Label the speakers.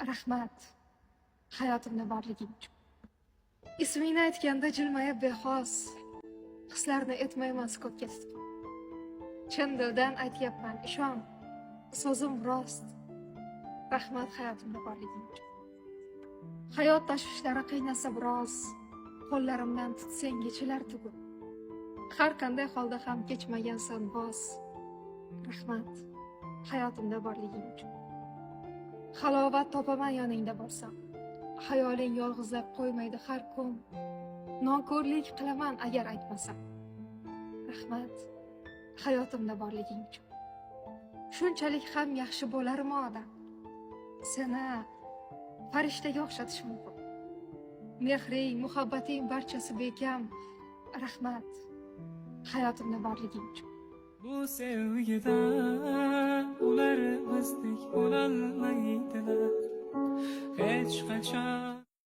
Speaker 1: Rahmat hayotimda borliging uchun. Ismingni aytganda jilmayib bexos, hislarni etmayman sukutga tutib. Chin dildan aytyapman, ishon, so'zim rost. Rahmat hayotimda borliging uchun. Hayot tashvishlari qiynasa biroz, qo'llarimdan tutsang yechilar tugun. Har qanday holda ham kechmagansan voz. Rahmat hayotimda borliging uchun. Halovat topaman yoningda bo'lsam. Xayoling yolg'izlab qo'ymaydi har kun. Nonko'rlik qilaman agar aytmasam. Rahmat hayotimda borliging uchun. Shunchalik ham yaxshi bo'larmi odam? Seni farishtaga o'xshatish mumkin. Mehring, muhabbating barchasi bekam. Rahmat hayotimda borliging uchun.
Speaker 2: Bu sevgida ular bizdek bo'lolmaydilar hech qachon.